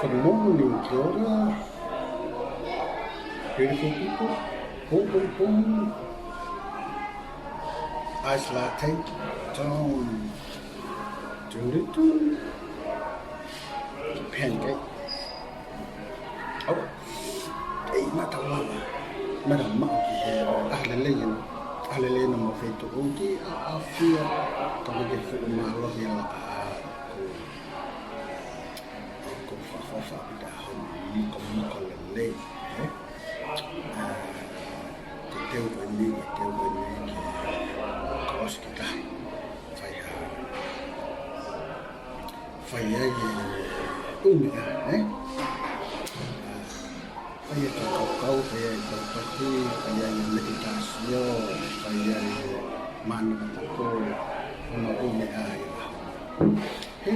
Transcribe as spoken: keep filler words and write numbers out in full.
Good morning, kia ora. Beautiful people. Boom, boom, boom. Ice latte. Tom. Dun, dun, dun. Pancake. Oh. Ei, mata lava. Mata maʻu ki he. Ah, lelei ena. Ah, lelei ena mo feituʻu ki a, a fia. Tau ke fuʻu mālohi la. Ah, ko. Ko fafafa pita hon moko moko lelei, eh? Ah, ko teu ko eni, ko teu ko eni ke kolosi kita. Fai ha. Fai ai e ʻū meʻa, eh? Ah, fai ai e kaukau, fai ai e kaukau, fai ai e meditasio, fai ai e manu tapu, ʻū meʻa ia.